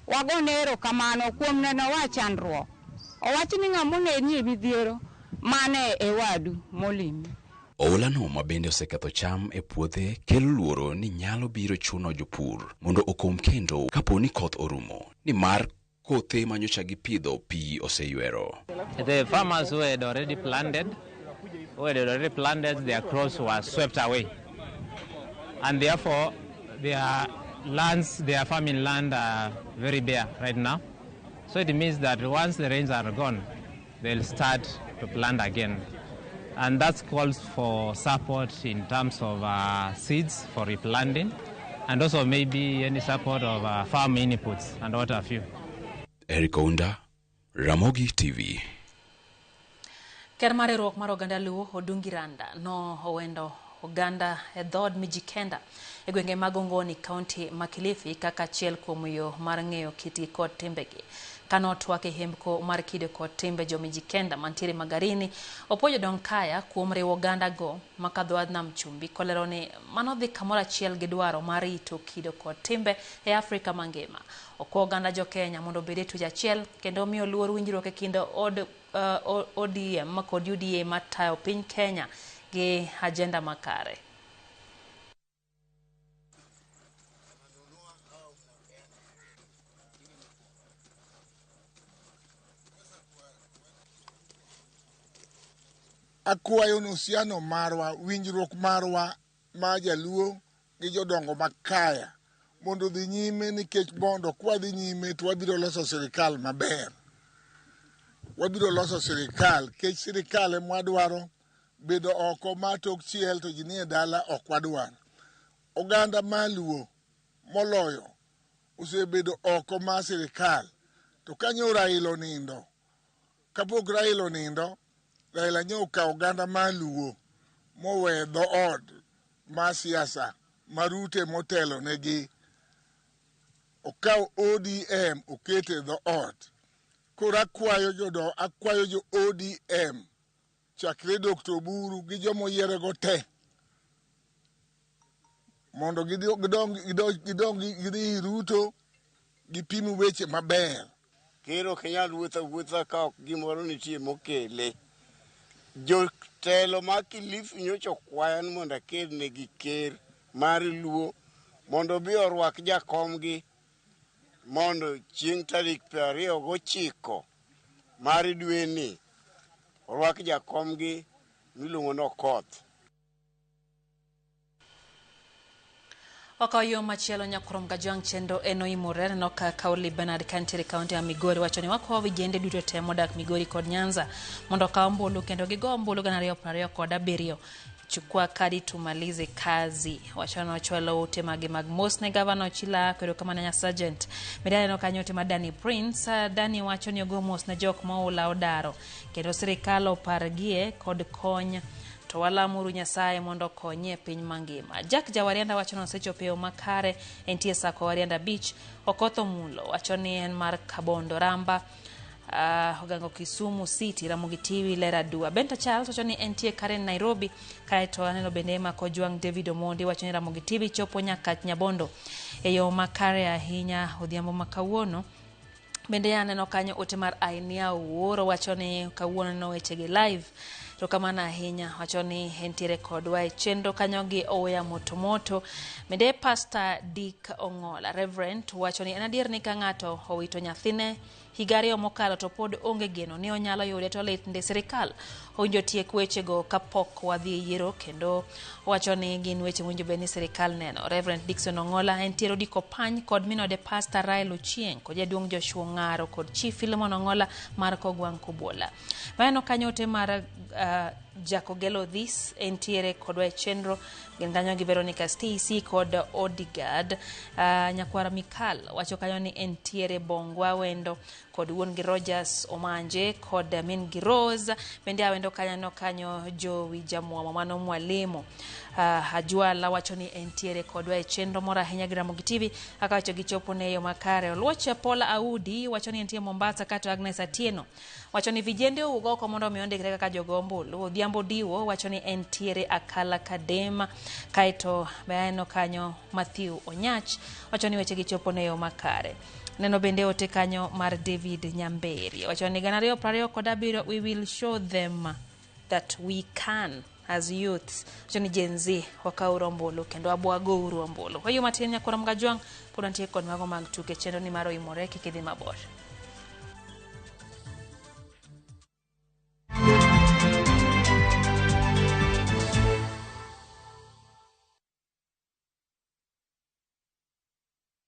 Wagone erokamano kuom neno wa chandruok. Owach ni ng'ama oneni e midhiero mane e wadu molimi. Oulano ma bende oseketho cham e puothe kelo luoro ni nyalo biro chuno jopur mondo okom kendo kapo ni koth orumo, nimar kothe manyocha gipidho pi oseywero. The farmers who had already planted, their crops were swept away, and therefore their lands, their farming land are very bare right now. So it means that once the rains are gone, they'll start to plant again. And that calls for support in terms of seeds for replanting, and also maybe any support of farm inputs and what have you. Eric Ounda, Ramogi TV. Ker mar riwruok mar oganda Luo Odungi Randa no owendo oganda e dhood Mijikenda e gwenge mag Ongoni, kaunti ma Kilifi kaka achiel kuom yo mar ng'eyo kitgi kod timbegi. Kano twak e hembko mar kido kod timbe jo Mijikenda mantiere Magarini, opuoyo jodong kaya kuom riwo oganda go makadho wadh nam chumbi kolero ni mano dhi kamoro achiel gi dwaro mar rito kido kod timbe e Afrika mangima. Okwa oganda jo Kenya mondo obed e twech achiel kendo miyo luor winjruok e kind ODM kod UDA matayo piny Kenya gi agenda makare. Akwayo ni uhusiano marwa, winjruok marwa ma jaluo gi jodongo makaya mondo dhi nyime, nikech mondo kwa dhi nyime to wabiro loso sirikal maber. Wabiro loso sirikal, kech sirikal ema wadwaro. Bedo oko ma tok chiel to ji nie dala ok wadwar. Oganda maluo moloyo osebedo oko ma sirikal, to kanyo Raila onindo, kapok Raila onindo, Raila nyo okawo oganda maluo mowe dhood ma siasa marute motelo negi. Okawo ODM okete dhoot. Koro akwayo akwayo jo ODM chakre Dr. Oburu gi joma oyierego te mondo gidhi Ruto gipim weche maber. Ker ok nyal wuotho awuotha ka ok gimoro nitie mokele. Jotelo ma Kilifi nyocha okwaya ni mondo akelnegi ker mar Luo mondo obi orwak jakomgi mondo chieng' tarik 29 mar dweni orwak jakomgi miluongo ni Okoth. Wakawo yo machielo nyakurom Kajwang' chenro en oimore aneno ka Kaoli Bernard kantiere kaunti ya Migori wacho ni wakowo vijende duto te modak Migori kod Nyanza mondo okaw ombulu kendo gigo ombulu 2027. Chukua kadi tumalize kazi. Wacho ni ochwalo ote mage mag mos ne gavana Ochila erokamano nya sergeant. Bende aneno kanyo ote mar Danny Prince. Danny wacho ni ogo mos ne jok ma oula odaro kendo sirikal opargie kod kony to walamuru Nyasaye mondo okonye e piny mangima. Jack Jawarianda wacho ni osechopo e yo makare entie Sako Warianda Beach. Okoth Omulo wacho ni en mar Kabondo Ramba Ogango Kisumu City, Ramogi TV Ler Adua. Benta Charles wacho ni entie Karen Nairobi, kaeto aneno bende Emma Kojwang' David Omondi wacho ni Ramogi TV chopo nyaka Nyabondo e yo makare ahinya odhiambo ma kawuono. Bende aneno kanyo ote mar Ainia Owuoro wacho ni kawuono neno wechegi live. Erokamano ahinya wacho ni entiere kodwa e chenro kanyo gi oya moto moto. Bende Pastor Dick Ong'ola Reverend wacho ni en adier ni ka ng'ato owito nyathine higa ariyo mokalo to pod onge geno ni onyalo yude to lit ndi sirikal owinjo tiek wechego kapok wadhi e yiero kendo owacho ni gin weche mowinjo bed ni sirikal neno. Reverend Dickson Ong'ola entiere Odiko Pany kod minode Pastor Rael Ochieng kod jaduong' Joshua Ong'aro kod Chief Philemon Ong'ola mar Kogwang' Kobuola. Maneno kanyo ote mar Jakogelo This entiere kodwa e chenro gin kanyo gi Veronica Stacy kod Odigard. Nyakwara Mikal wacho kanyo ni entiere Bongwa Wendo kod wuon gi Rogers Omanje kod min gi Rose. Bende awendo kanyo kanyo Jowi Jamwamo mano mwalimu. Ajwala wacho ni entiere kodwa e chenro moro ahinya gi Ramogi TV kaka wacho gichopo ne yo makare. Oluoch Paul Audi wacho ni entie Mombasa kato Agnes Atieno wacho ni vijende owuog oko mondo mi ondikre kaka jogo ombulu. Odhiambo Diwo wacho ni entiere Akala Kadem kaeto be aneno kanyo Matthew Onyach wacho ni weche gichopo ne yo makare. Neno bende ote kanyo mar David Nyamberi wacho ni 2027 we will show them that we can as youths. Wacho ni Gen Z wakauru ombulu kendo abwagouru ombulu. Wayo matin nyakwara Mgajwang' pod wantie kod mago mag tuke chenro ni mar oimore kik idhi mabor.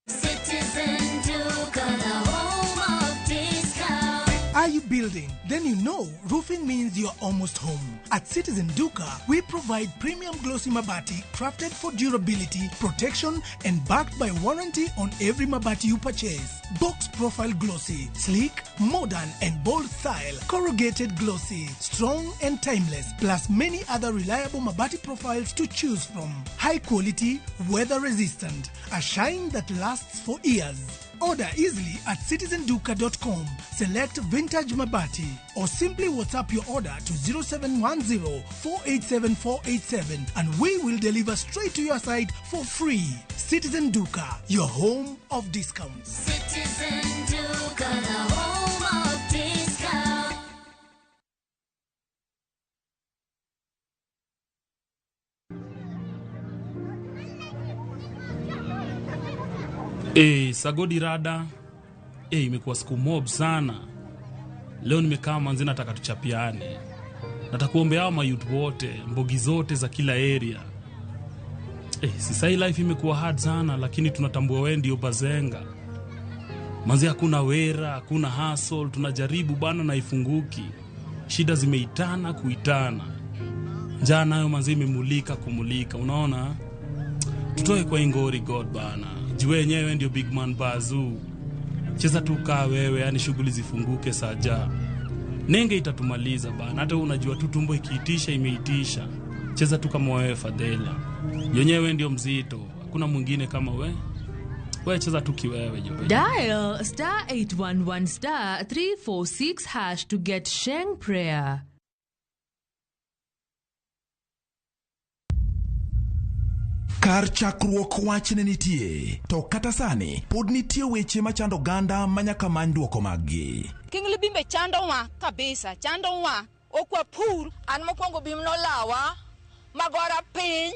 Citizen Duka, the home of discount. Are you building? Then you know roofing means you're almost home. At Citizen Duka, we provide premium glossy mabati crafted for durability, protection, and backed by warranty on every mabati you purchase. Box profile glossy, sleek, modern, and bold style. Corrugated glossy, strong and timeless, plus many other reliable mabati profiles to choose from. High quality, weather resistant, a shine that lasts for years. Order easily at citizenduka.com. Select Vintage Mabati or simply WhatsApp your order to 0710 487 487 and we will deliver straight to your site for free. Citizen Duka, your home of discounts. Citizen Duka, the home of discount. Sagodi rada. Imekuwa siku mob sana. Leo nimekaa manzi nataka tuchapiane. Nataka kuombea hao mayouth wote, mbogi zote za kila area. Sasa hii life imekuwa hard sana lakini tunatambua wewe ndio bazenga. Manzi hakuna wera, hakuna hustle, tunajaribu bana na ifunguki. Shida zimeitana kuitana. Njaa nayo manzi imemulika kumulika, unaona? Tutoe kwa ingori God bana. Jiwe yenyewe ndio big man bazoo. Cheza tu kaa wewe, yani shughuli zifunguke saja. Nenge itatumaliza bana. Hata unajua tu tumbo ikiitisha imeitisha. Cheza tu kama wewe Fadhela. Yenyewe ndio mzito. Hakuna mwingine kama we. Wewe cheza tu kiwewe jo. Dial star 811 star 346 hash to get Sheng prayer. Kar chakruok wach ne nitie, to kata sani pod nitie weche machando oganda manyaka many duoko maggi. King Libimbe chandowa kabisa, chandowa. Ok wapur. An mokwongo bim nolawa, magora piny,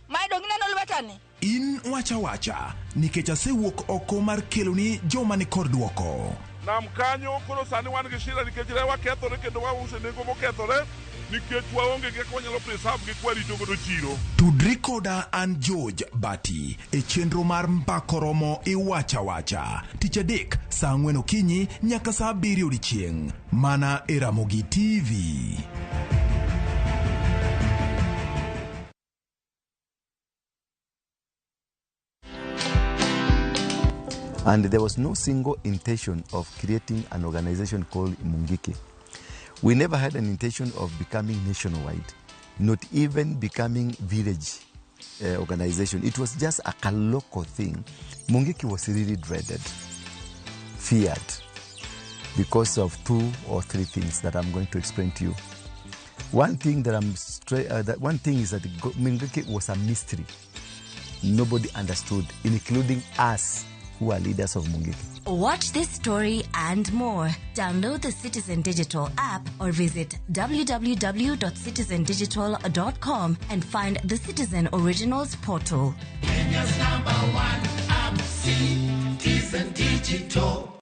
ma dong ineno lwetani. In wacha wacha, nikech asewuok oko mar keloni joma ni kod duoko. Nam kanyo koro sani wan gi shida nikech rewa kethore kendo wauso e nengo mokethore. Nikech waonge gi kaka wanyalo preserve gi kwarito godo chiro. Tudri koda an George Bati e chenro mar Mbako Romo Iwacha Wacha tich adek saa ang'wen okinyi nyaka saa abiriyo odiechieng' mana e Ramogi TV. And there was no single intention of creating an organization called Mungiki. We never had an intention of becoming nationwide, not even becoming village organization. It was just a local thing. Mungiki was really dreaded, feared, because of two or three things that I'm going to explain to you. One thing that one thing is that Mungiki was a mystery. Nobody understood, including us who are leaders of Mungiki. Watch this story and more. Download the Citizen Digital app or visit www.citizendigital.com and find the Citizen Originals portal. Kenya's number one app, Citizen Digital.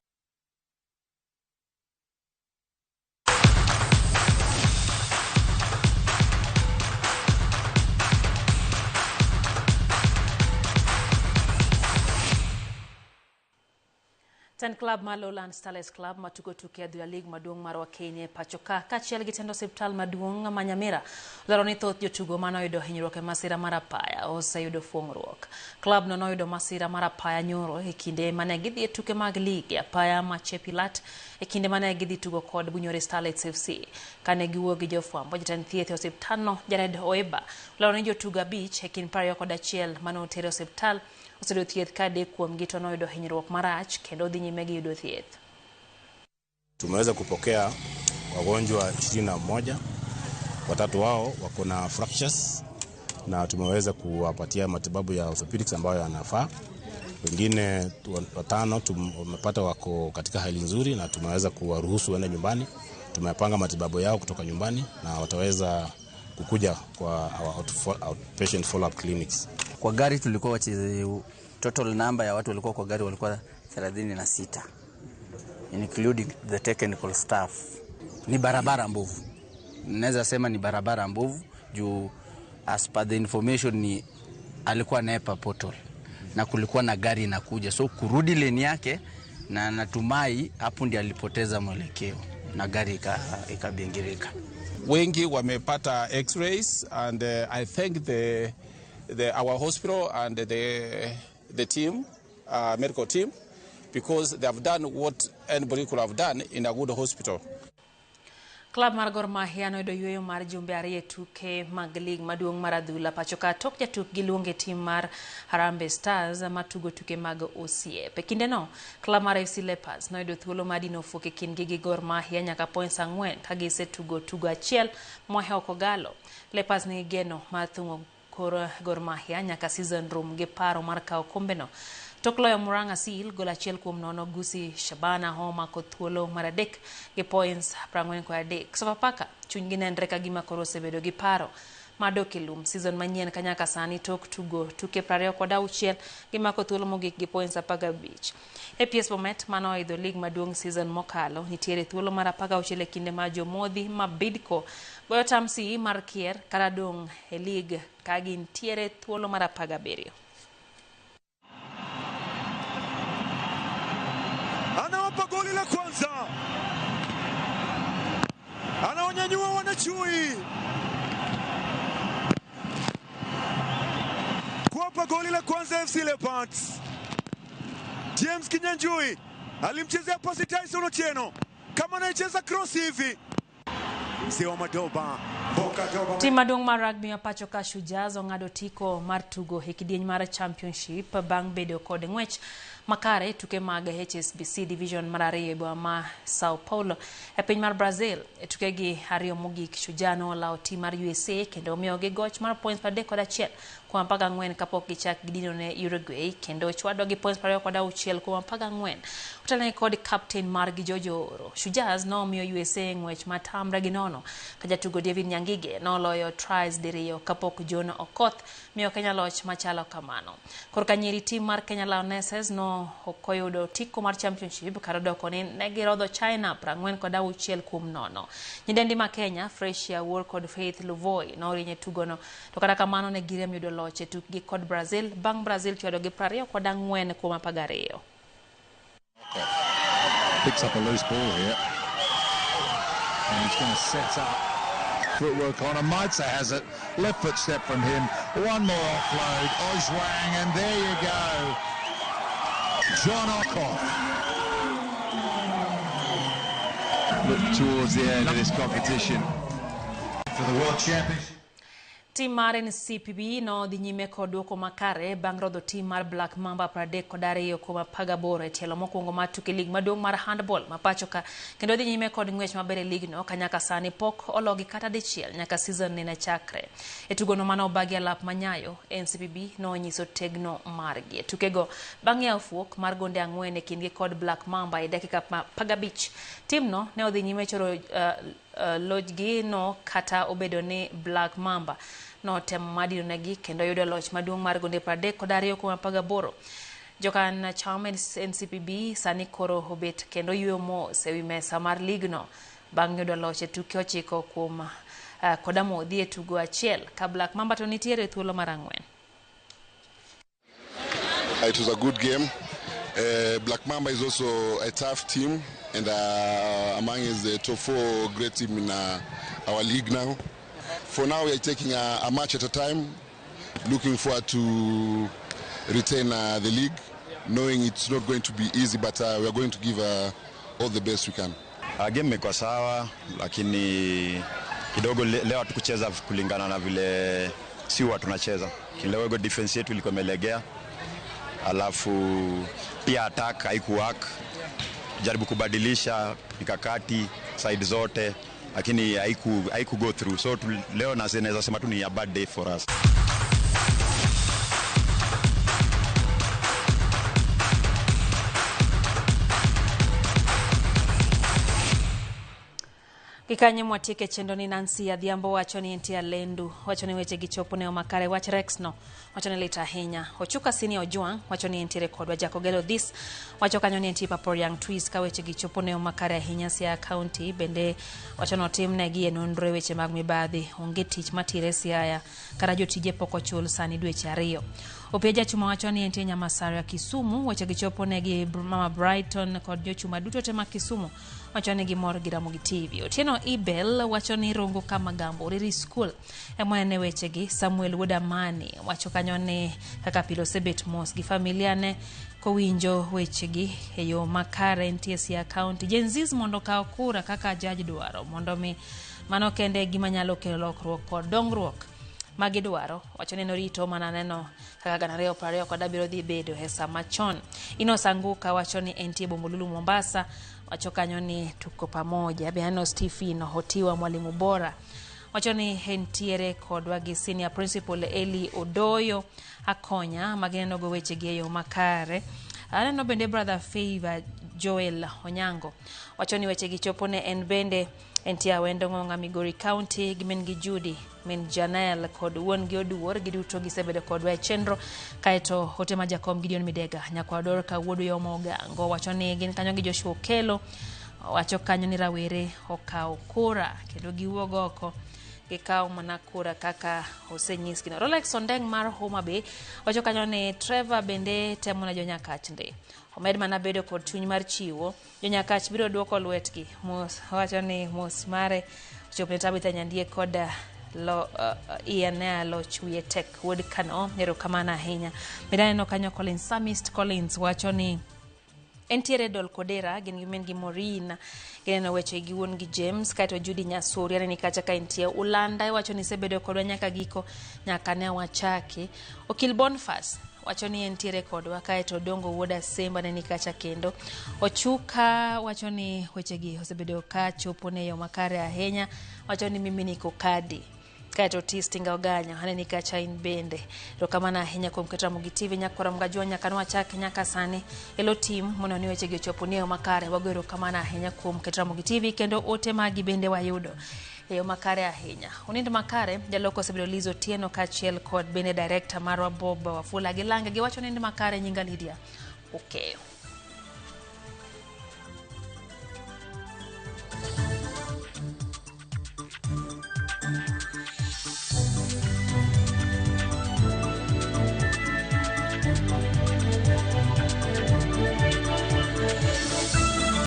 Ten club mar Lowland Starlets Club matugo tuke adhula lig maduong' marwa Kenya e pacho ka kaachiel gi tend osiptal maduong' ma Nyamira olero ni thoth jotugo manoyudo hinyruok e masira mar apaya oseyudo fuong'ruok. Klab no noyudo masira mar apaya nyoro e kinde mane gidhi e tuke mag lig e apaya ma Chepilat e kinde mane gidhi tugo kod Bunyore Starlets FC. Kane giwuoyo gi jofwambo, jatend thieth e osiptalno Jared Oeba olero ni jotugo 5 e kind 21 mane oter e osiptal oseyudo thieth ka adek kuomgi to noyudo hinyruok marach kendo dhi nyime gi yudo thieth. Tumeweza kupokea wagonjwa 21, watatu wao wako na fractures na tumeweza kuwapatia matibabu ya orthopedics ambayo yanafaa. Wengine 5 tumepata wako katika hali nzuri na tumeweza kuwaruhusu waende nyumbani. Tumepanga matibabu yao kutoka nyumbani na wataweza kukuja kwa our outpatient follow-up clinics. Kwa gari tulikuwa total number ya watu walikuwa kwa gari walikuwa 36 including the technical staff. Ni barabara mbovu. Naweza sema ni barabara mbovu juu as per the information ni alikuwa anaepa portal na kulikuwa na gari inakuja, so kurudi lane yake na natumai hapo ndiye alipoteza mwelekeo na gari ikabingirika. Wengi wamepata x-rays and I thank our hospital and the team, medical team, because they have done what anybody could have done in a good hospital. Club mar Gor Mahia noyudo yueyo mar jumbe ariyo e tuke mag lig maduong' mar adhula pacho ka tok jatukgi luonge tim mar Harambee Stars matugo tuke mag osiep. E kindeno, club mar AFC Leopards noyudo thuolo mar dino fuok e kindgi gi Gor Mahia nyaka points 4 ka gisetugo tugo achiel mohewo Kogalo. Leopards nigi geno mar thung'o kor Gor Mahia nyaka season room gi paro mar kawo kombeno. Tok loyo Murang'a Seal gol 1-0 Gusi Shabana homako thuolo mar 3 gi points 43. Sofapaka chunygi nenre ka gima koro osebedo gi paro mar dok e lum season manyien ka nyaka sani tok tugo tuke 26 gimako thuolo mogik gi points 15. APS Bomet mane oidho lig maduong' season mokalo nitiere thuolo mar 16 e kinde ma jomodhi ma Bidco goyo tamsi mar kier kata dong' e lig ka gintiere thuolo mar 17. Anawapa goli la kwanza, anawanyanyua wanachui kuwapa goli la kwanza FC Leopards. James Kinyanjui alimchezea pasi Tyson Otieno kama anaicheza cross hivi. Mzee wa Madoba Tim maduong' mar rugby ma pacho ka Shujaa ong'ado tiko mar tugo e kidieny mar championship bang' bedo kod ng'wech makare tuke mag HSBC Division mar 2 e boma ma Sao Paulo e piny mar Brazil. E tukegi ariyo mogik, Shujaa nolawo tim mar USA kendo omiyogi goch mar points 31 kuom 14 kapok gichak gidino ne Uruguay kendo chwado gi points 26 kuom 14. Otelnegi kod captain margi Jojo Oro. Shujaa nomiyo USA ng'wech matamre gi nono ka jatugo David Nyangige noloyo tries diriyo kapok John Okoth miyo Kenya loch machalo kamano. Korka nyiri, tim mar Kenya Lionesses no no ok oyudo otiko mar championship kar odoko ni ne girodho China 46-0. Nyidendi ma Kenya, Fresia Wuor kod Faith Luvoi norieny e tugono, to kata kamano ne girem yudo loch e tukgi kod Brazil bang' Brazil chwado gi 24-12. Picks up a loose ball here. And he's going to set up. Footwork on him. Maitza has it. Left foot step from him. One more offload. Ojwang, and there you go. John Okoth. Look towards the end of this competition. For the World Championship. Tim mar NCPB nodhi nyime kod duoko makare bang' rodho tim mar Black Mamba 32-18 e tielo mokwongo mar tuke lig maduong' mar handball ma pacho ka, kendo dhi nyime kod ng'wech maber e ligno ka nyaka sani pok ologi kata dichiel nyaka season nene chakre. E tugono mane obagi alap manyayo, NCPB nonyiso tegno margi. E tukego bang' yawo fuok mar gonde 4 e kindgi kod Black Mamba e dakika 15, timno ne odhi nyime choro lojgi no kata obedo ni Black Mamba notemo madino negi kendo yudo loch maduong' mar gonde 32-18. Jokan cham NCPB sani koro obet kendo yweyo mos ewi mesa mar ligno bang' yudo loch e tuke 9 kuom kod amodhi e tugo achiel ka Black Mamba to nitiere e thuolo mar 4. It was a good game. Black Mamba is also a tough team and among is the top 4 great team in our league now. For now we are taking a match at a time, looking forward to retain the league, knowing it's not going to be easy, but we are going to give all the best we can. Game imekuwa sawa, lakini kidogo leo hatukucheza kulingana na vile si huwa tunacheza. Kidogo defense yetu ilikuwa imelegea, alafu pia attack haikuwork. Jaribu kubadilisha mikakati side zote, lakini haiku go through. So leo naweza sema tu ni a bad day for us. Gikanye mwatieke chenro ni Nancy Adhiambo wacho ni entie Lendu, wacho ni weche gichopo ne omakare, wach Rex no wacho ni lit ahinya. Ochuka Sini Ojwang wacho ni entiere kodwa. Jakogelo This wacho kanyo ni entie Paporiang Twist ka weche gichopo ne omakare ahinya Siaya County, bende wacho notimnegi e nonro e weche mag mibadhi, onge tich matire Siaya kata jotije pok ochul sani dweche 2. Opia Jachuma wacho ni entie Nyamasaria Kisumu, weche gichopo negi Mama Brighton kod jochuma duto te ma Kisumu wacho ni gimor gi Ramogi TV. Otieno Ibel wacho ni Rongo Kamagambo Riri School ema ne wechegi. Samuel Wuodamani wacho kanyo ni kaka pile osebet mos gi familia ne kowinjo wechegi e yo makare entie Siaya County. Gen Zs mondo okaw kura kaka jaj dwaro mondo mi mano kende gima nyalo kelo lokruok kod dongruok magidwaro. Wacho ni norito mana neno kaka 2027 dhi bedo e sa machon. Ino Sanguka wacho ni entie Bombolulu Mombasa, wacho kanyo ni tuko pamoja. Beano Stephen Hotiwa mwalimu bora wacho ni entiere kodwa gi senior principal Eli Odoyo Akonya magineno go weche gi e yo makare. Aneno bende brother Favor Joel Onyango wacho ni weche gi chopo ne en bende entie Awendo Ng'ong'a Migori County gi min gi Judy min Janel kod wuon gi Oduor, giduto gisebedo kodwa e chenro. Kaeto ote ma jakom Gideon Midega nyakwa Dorka wuod Yomo Ogango wacho ni gin kanyo gi Joshua Okelo, wacho kanyo ni rawere okaw kura kendo giwuog oko gikaw mana kura kaka osenyisgi. Rolex Ondeng mar Homa Bay wacho kanyo ni Trevor bende temo ne jonyakach ndi omed mana bedo kod chuny mar chiwo, jonyakach biro duoko lwetgi. Mos wacho ni mos mare ochopne Tabitha Nyandie kod lo Ian Loch wiye tek wuod Kano, erokamano ahinya. Bende aneno kanyo Collins Samist Collins wacho ni entiere Dol Kodera gin gi min gi Maureen, gineno weche gi wuon gi James. Kaeto Judy Nyasuri aneni kacha ka entie Ulanda wacho ni isebedo kodwa nyaka giko nyaka ne wachaki. Okil Boniface wacho ni entiere kodwa. Kaeto Dongo wuod Asemba aneni kacha kendo. Ochuka wacho ni wechegi osebedo ka chopo ne yo makare ahinya, wacho ni mimi niko kadi. Kaeto Otis Tinga Oganya aneni kacha in bende. Erokamano ahinya kuom keto Ramogi TV nyaka Ramogi nyaka nwachak nyaka sani elo tim mondo ni wechegi ochopo ni yo makare. Wago erokamano ahinya kuom keto Ramogi TV kendo ote magi bende wayudo e yo makare ahinya. Unind makare, jaloko osebedo Liz Otieno kaachiel kod bende director marwa Bob Wafula gi Lange giwacho nind makare. Nyinga Lydia Okeyo.